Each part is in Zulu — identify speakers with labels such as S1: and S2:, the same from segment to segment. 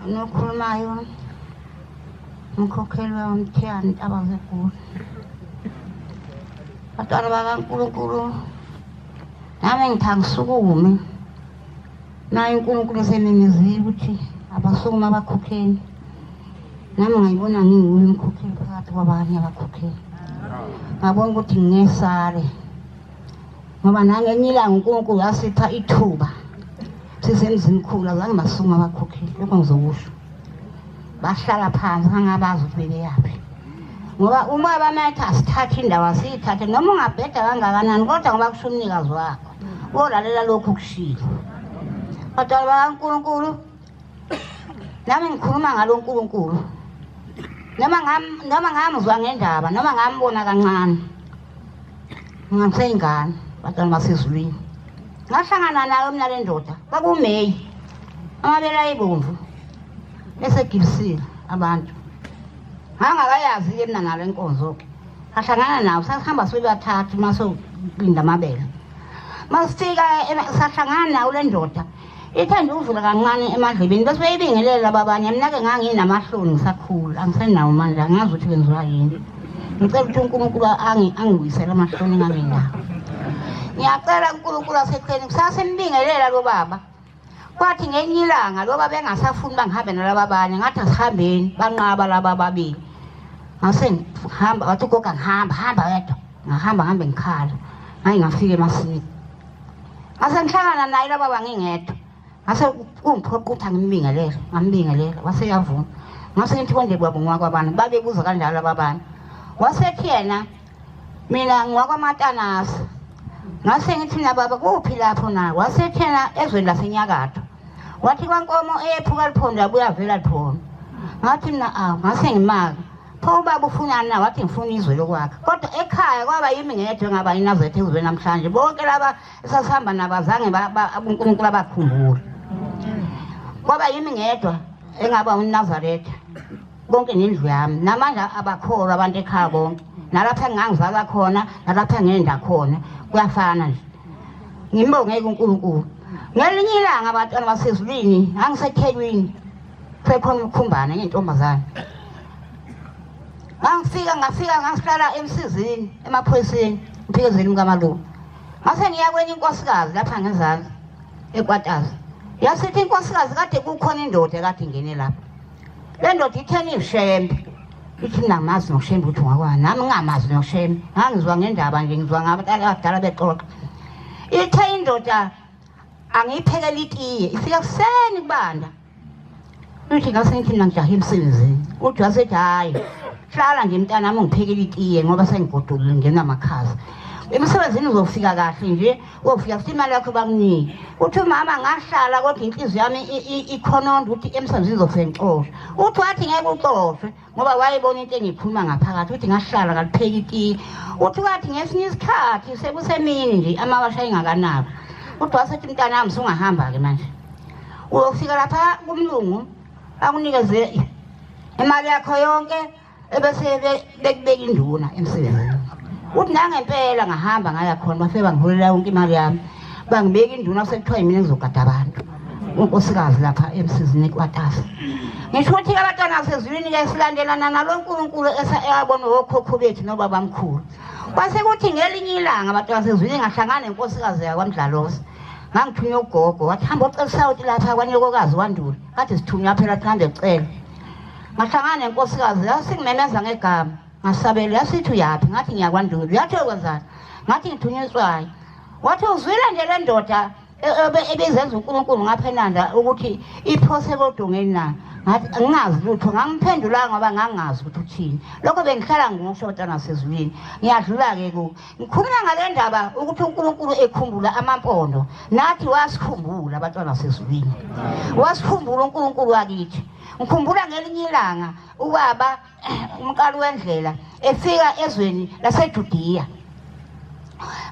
S1: Nokhulumayo umkhokheli wamthiyane intaba zegoli. Bantwana bakaNkulunkulu, nami ngithi angisukume. Naye uNkulunkulu esememezile ukuthi abasukume abakhokheli. Nami ngayibona nginguye umkhokheli phakathi kwabanye abakhokheli. Ngabona ukuthi ngingesale. Ngoba nangenye ilanga uNkulunkulu wasipha ithuba sisemzimkhulu, azange basukuma abakhokheli, lokho ngizokusho. Bahlala phansi ngangabazi ukuthi bebeyaphi. Ngoba uma bametha asithathe indawo asiyithathe noma ungabheda kangakanani kodwa ngoba kusho umnikazi wakho wolalela lokhu kushilo. Bantwana bakaNkulunkulu, nami ngikhuluma ngalo Nkulunkulu. Noma ngam noma ngamzwa ngendaba noma ngambona kancane. Ngiseyingane bantwana basezulwini. Ngahlangana nayo mina le ndoda kwakuMeyi amabele ayebomvu esegibisile abantu. Ngangakayazi-ke mina nale nkonzo-ke. Ngahlangana nawo sasihamba sibe bathathu uma sokulinda amabele. Masifika sahlangana nawo le ndoda ithanda ukuvula kancane emadlebeni bese beyibingelela laba abanye. Mina-ke nganginamahloni ngisakhula, angisenawo manje, angazi ukuthi kwenziwa yini. Ngicela ukuthi uNkulunkulu angibuyisele amahloni enganginawo. Ngiyacela uNkulunkulu asekhweni kusasa imbingelela lo baba. Kwathi ngelinye ilanga lo baba engasafuni bangihambe nalaba abanye, ngathi asihambeni, banqaba laba ababili. Ngase ngihamba, wathi ugogo angihamba, hamba wedwa. Ngahamba ngihambe ngikhala. Ngaye ngafika emasimini. Ngase ngihlangana naye laba bangingedwa. Ngase kungiphoqa ukuthi angimbingelele, ngambingelela, wase uyavuma. Ngase ngithi konje baba ngowakwabantu, babebuza kanjalo laba abantu. Wasethi yena mina ngiwakwaMatanasi. Ngase ngithi mina baba kuphi lapho na? Wasethi yena ezweni lasenyakatho. Wathi kwankomo eyephuka liphondo yabuya vela liphondo. Ngathi mina awu, ngase ngimaka. Pho ubaba ufunani na? Wathi ngifuna izwe lokwakha. Kodwa ekhaya kwaba yimi ngedwa engaba iNazaretha ezweni namhlanje. Bonke laba esasihamba nabo azange uNkulunkulu abakhumbule. Kwaba yimi ngedwa engaba uNazaretha. Bonke nendlu yami. Namanje abakholwa abantu ekhaya bonke. Nalapha engangizalwa khona, nalapha engenda khona, kuyafana nje. Ngimbonge kuNkulunkulu. Ngelinye ilanga abantwana basezulwini, ngangiseThekwini. Sekhona ukukhumbana ngentombazane. Ngangifika ngafika ngasihlala emsizini emaphoyiseni emphikizweni mkamalume. Ngase ngiya kwenye inkosikazi lapha ngezansi ekwatazi. Yasithi inkosikazi kade kukhona indoda ekade ingene lapha. Le ndoda itheni iwushembe. Ithi mina ngimazi noshembe ukuthi ungakwani. Nami ngingamazi noshembe. Ngangizwa ngendaba nje ngizwa ngabantu abadala bexoxa. Ithe indoda angiyiphekele itiye ifika kuseni kubanda. Uthi ngase ngithi mina ngijahe emsebenzini. Uthi wasethi hhayi hlala nje mntanami ungiphekele itiye ngoba sengigodukile ngena amakhaza. Emsebenzini uzofika kahle nje, uyofika futhi imali yakho bakunike. Uthi umama ngahlala kodwa inhliziyo yami ikhononda ukuthi emsebenzini uzofika ngixoshwe. Uthi wathi ngeke uxoshwe ngoba wayebona into engiyikhuluma ngaphakathi. Uthi ngahlala ngalipheka itiye. Uthi wathi ngesinye isikhathi sekusemini nje amawasha engakanabo. Uthi wasethi mntanami sungahamba-ke manje. Uyofika lapha kumlungu akunikeze imali yakho yonke ebese bekubeka induna emsebenzini. Uthi nangempela ngahamba ngaya khona bafike bangiholela yonke imali yami. Bangibeka induna sekuthiwa yimina engizogada abantu. Unkosikazi lapha emsizini ekwatasa. Ngisho ukuthi abantwana basezulwini-ke silandelana nalo Nkulunkulu eyabona okhokho bethu nobabamkhulu. Kwase kuthi ngelinye ilanga abantwana basezulwini ngahlangana nenkosikazi yakwaMdlalose. Ngangithunywa ugogo wathi hamba ocela isawoti lapha kwanyokokazi wandule. Kade sithunywa phela sihambe kucela. Ngahlangana nenkosikazi yasingimemeza ngegama. Ngasabela yasithi uyaphi? Ngathi ngiyakwandule. Yathi uyokwenzani? Ngathi ngithunywa itswayi. Wathi uzwile nje le ndoda ebizenza uNkulunkulu ngapha eNanda ukuthi iphose kodongeni na? Ngathi angingazi lutho, ngangiphendulanga ngoba ngangazi ukuthi uthini. Lokho bengihlala ngikusho bantwana basezulwini. Ngiyadlula-ke ku. Ngikhuluma ngale ndaba ukuthi uNkulunkulu ekhumbula amampondo. Nathi wasikhumbula abantwana basezulwini. Wasikhumbula uNkulunkulu wakithi. Ngikhumbula ngelinye ilanga ubaba umqali wendlela efika ezweni laseJudiya.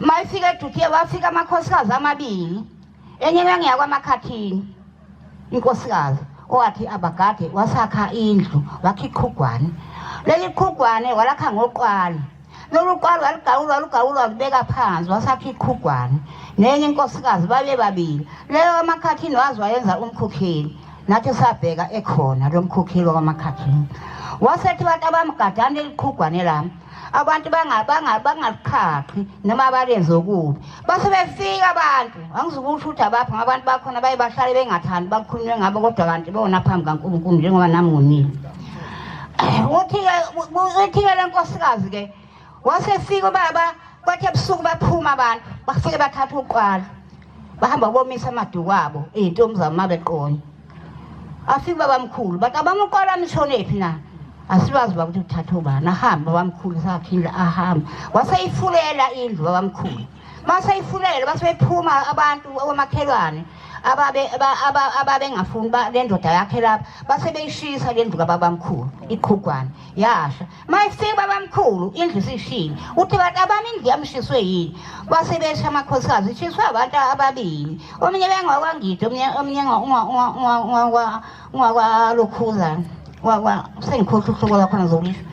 S1: Mayifika eJudiya wafika amakhosikazi amabili. Enye ngiyakwaMakhathini inkosikazi owathi abagade wasakha indlu wakha iqhugwane. Leli qhugwane walakha ngoqwala. Lolu qwala walugawula walugawula walubeka phansi wasakha iqhugwane. Nenye inkosikazi babe babili. Leyo amakhathini wazi wayenza umkhokheli. Nathi sabheka ekhona lo mkhokheli wakwaMakhakhini. Wasethi bantu abamgadane eliqhugwane lami. Abantu bangaliqhaqhi noma balenze okubi. Base befika abantu, angizukusho ukuthi abaphi ngabantu bakhona baye bahlale bengathandi bakhulunywe ngabo kodwa kanti bona phambi kaNkulunkulu njengoba nami ngonile. Uthi-ke uthi-ke le nkosikazi-ke wasefika ubaba kwathi ebusuku baphuma abantu bafike bathatha uqwala bahamba bomisa amaduku abo iy'ntombi zabo uma beqonya afike babamkhulu bathi abamuqwala mshonephi na asilwazi uba ukuthi kuthatha ubani ahambe babamkhulu sakhindla ahambe waseyifulela indlu babamkhulu maseyifulela base bephuma abantu omakhelwane ababe ababengafuni le ndoda yakhe lapha base beyishisa le ndlu kababamkhulu iqhugwane yasha mayifika babamkhulu indlu isishile uthi bantu abami indlu yamshiswe yini base besha amakhosikazi ishiswe abantu ababili omunye bengakwangidi omunye omunye ungakwalukhuzana sengikhohlwa uhlobo lwakhona zokulisho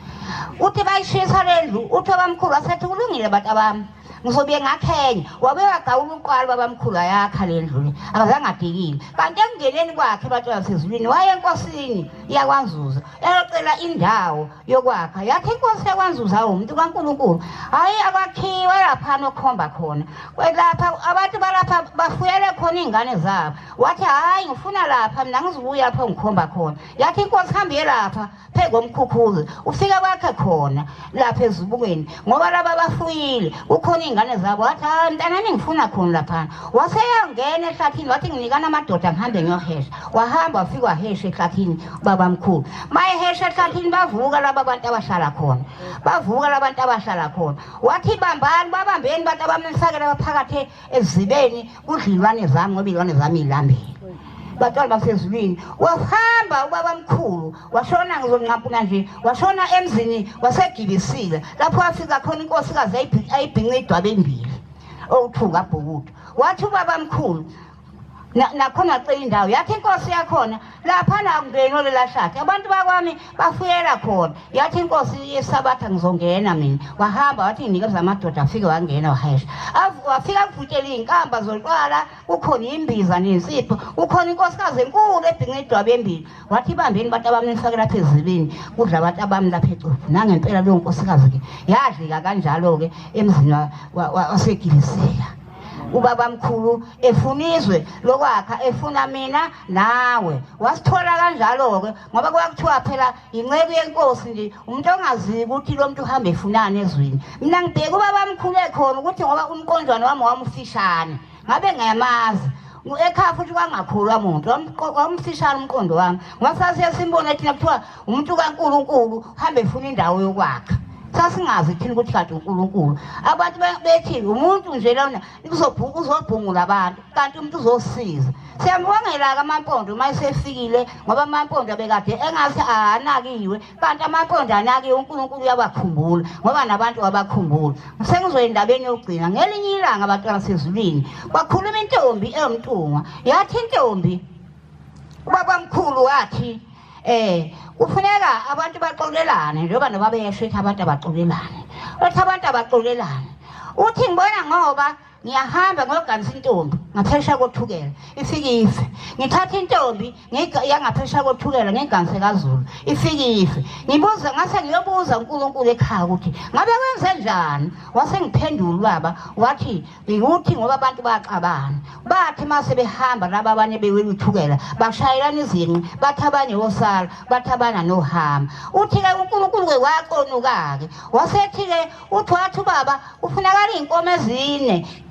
S1: uthi bayishisa le ndlu uthi abamkhulu asethi kulungile bantu abami ngizobuye ngakhenya wabe wagawula uqwala babamkhulu ayakha le ndlu le akazange adikile kanti ekungeneni kwakhe batshela sezulwini waye enkosini yakwaNzuza eyocela indawo yokwakha yathi inkosi yakwaNzuza umuntu kaNkulunkulu hhayi akwakhiwe laphana okhomba khona kwelapha abantu balapha bafuyele khona iy'ngane zabo wathi hhayi ngifuna lapha mina ngizibuya lapho ngikhomba khona yathi inkosi hambe lapha phezu komkhukhuzi ufike kwakhe khona lapha ezibukweni ngoba laba bafuyile kukhona iy'ngane zabo wathi hayi mntanami ngifuna khona laphana waseyangena ehlathini wathi nginikana amadoda ngihambe ngiyohesha wahamba wafika wahesha ehlathini babamkhulu mayehesha ehlathini bavuka laba bantu abahlala khona bavuka labantu abahlala khona wathi bambani babambeni bantu abamfakela baphakathi ezibeni kudla iy'lwane zami ngoba iy'lwane zami iy'lambile bantwana basezulwini wahamba ubabamkhulu washona ngizonqampuna nje washona emzini wasegibisile lapho wafika khona inkosikazi ayibhinca idwaba embili okuthiwa ngabhukuda wathi ubabamkhulu nakhona cela indawo yathi inkosi yakhona laphana akungeni olela hlathi abantu bakwami bafuyela khona yathi inkosi yesabatha ngizongena mina wahamba wathi nginikeza amadoda afike wangena wahesha wafika kuvutshela iy'nkamba zotshwala kukhona imbiza nensipho kukhona inkosikazi enkulu ebhinqa idwabu embili wathi ibambeni abantu abami nifake lapha ezibini kudla abantu abami lapha ecuphu nangempela leyo nkosikazi-ke yadlika kanjalo-ke emzini wasegilisela ubabamkhulu efuna izwe lokwakha efuna mina nawe wasithola kanjalo-ke ngoba kwakuthiwa phela yinceku yenkosi nje umuntu ongaziyo ukuthi lo muntu uhambe efunani ezweni mina ngibheke ubabamkhulu ekhona ukuthi ngoba umqondwana wami wamufishane ngabe ngiyamazi ekhaya futhi kwangakhulwa muntu wamfishane umqondo wami ngoba sasiye simbone thina kuthiwa umuntu kaNkulunkulu hambe efuna indawo yokwakha sasingazi thina ukuthi kanti uNkulunkulu abantu bethi umuntu nje lona uzobhungula abantu kanti umuntu uzosiza siyambongela-ke amampondo uma esefikile ngoba amampondo abekade engathi anakiwe kanti amampondo anakiwe uNkulunkulu uyabakhumbula ngoba nabantu wabakhumbula sengizoya endabeni yokugcina ngelinye ilanga abantwana sezulwini kwakhuluma intombi ewumntungwa yathi intombi ubabamkhulu wathi kufuneka abantu baxolelane njengoba noma besho ethi abantu abaxolelane uthi abantu abaxolelane uthi ngibona ngoba ngiyahamba ngiyoganisa intombi ngaphesha kothukela ifike ife ngithatha intombi yangaphesha kothukela ngiganise kaZulu ifike ife ngibuza ngase ngiyobuza uNkulunkulu ekhaya ukuthi ngabe kwenze njani wase ngiphendula ubaba wathi Ukuthi ngoba abantu baxabana bathi uma sebehamba laba abanye bewela uthukela bashayelana izinqi bathi abanye wosala bathi abana nohamba uthi-ke uNkulunkulu-ke waconuka-ke wasethi-ke uthi wathi ubaba kufunakala iy'nkomo ezine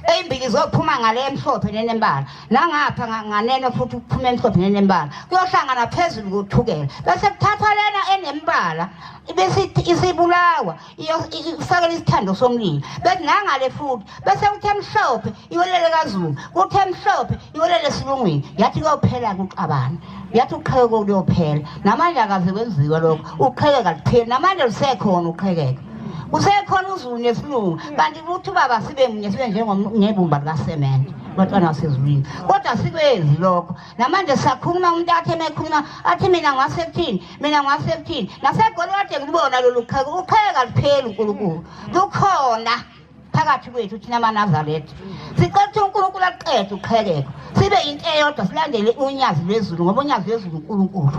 S1: eyimbili zophuma ngale emhlophe nenembala nangapha nganeno futhi kuphuma emhlophe nenembala kuyohlangana phezulu kothukela bese kuthathwa lena enembala bese isibulawa ifakele isithando somlilo bethi nangale futhi bese kuthe mhlophe iwelele kaZulu kuthe mhlophe iwelele esilungwini yathi kuyophela kuxabana yathi uqhekeko kuyophela namanje akaze kwenziwa lokho uqhekeka lupheli namanje lusekhona uqhekeko kusekhona uZulu nesilungu kanti kuthi ubaba sibe munye sibe njengebumba likasemende bantwana basezulwini kodwa sikwenzi lokho namanje sisakhuluma umuntu athi emekhuluma athi mina ngasekuthini mina ngasekuthini nasegoli kade ngilubona lolu qheke uqheke kalupheli uNkulunkulu lukhona. phakathi kwethu thina amaNazaretha. Sicela ukuthi uNkulunkulu aqede uqhekeko, sibe into eyodwa, silandele unyazi lwezulu, ngoba unyazi lwezulu uNkulunkulu.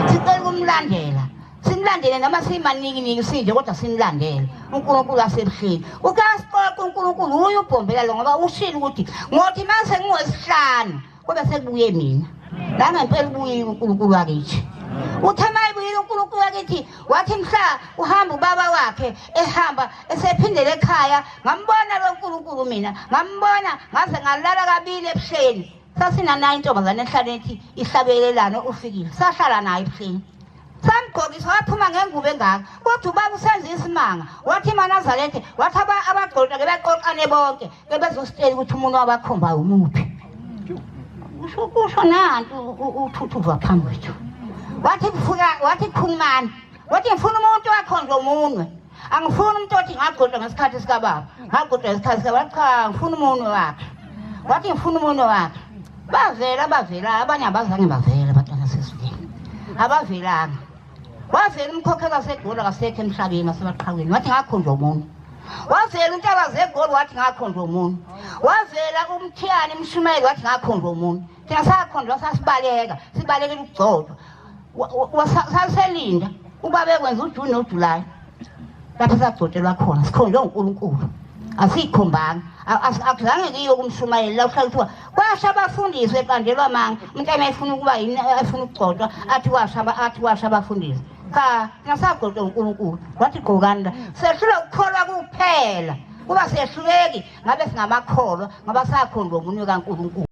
S1: Sicela ukumlandela, simlandele noma simaninginingi sinje, kodwa simlandele uNkulunkulu wasebuhleni. Ukasiqoqa uNkulunkulu uye ubhombela lo, ngoba ushilo ukuthi ngothi mase ngiwesihlanu kube sekubuye mina. La ngempela ubuyile uNkulunkulu wakithi. Uthe uma ebuyile uNkulunkulu wakithi, wathi mhla uhamba ubaba wakhe ehamba esephindele ekhaya, ngambona lo Nkulunkulu mina, ngambona ngaze ngalala kabili ebuhleni. Sasinanayo intombazane ehlala ethi ihlabelelano ufikile, sahlala naye ebuhleni. Samgqokisa waphuma ngengubo engaka, kodwa ubaba usenza isimanga. Wathi iManazaretha, wathi abagqoka ke baqoqane bonke ke bezositshela ukuthi umuntu wabakhombayo umuphi. Kusho kusho nantu uthuthuva phambi kwethu. Wathi kufika, wathi khulumani, wathi ngifuna umuntu wakhonjwa umunwe. Angifuni umuntu othi ngagqoka ngesikhathi sikababa, ngagqoka ngesikhathi sikababa. Cha, ngifuna umunwe wakhe. Wathi ngifuna umunwe wakhe. Bavela abavela, abanye abazange bavele abantwana sezulwini, abavelanga. Wavela umkhokheli waseGoli akasekho emhlabeni wasemaqhawini, wathi ngakhonjwa umuntu. Wavela untaba zeGoli, wathi ngakhonjwa umuntu. Wavela umthiyane imshumayeli, wathi ngakhonjwa umuntu. Thina sakhonjwa, sasibaleka, sibalekela ukugcotshwa. Saselinda ubaba ekwenza uJuni noJulayi lapho sagcotshelwa khona, sikhonjwe uNkulunkulu, asikhombanga. Akuzange kuyiwe kumshumayeli la uhlala kuthiwa kwasha abafundisi eqanjelwa amanga. Umuntu efuna ukuba yini, efuna ukugcotshwa, athi kwasha, athi kwasha abafundisi. Cha, thina sagcotshwa uNkulunkulu. Wathi gqokani la, sehlulwa ukukholwa kuphela. Kuba sehluleki ngabe singamakholwa, ngoba sakhonjwa umunwe kaNkulunkulu.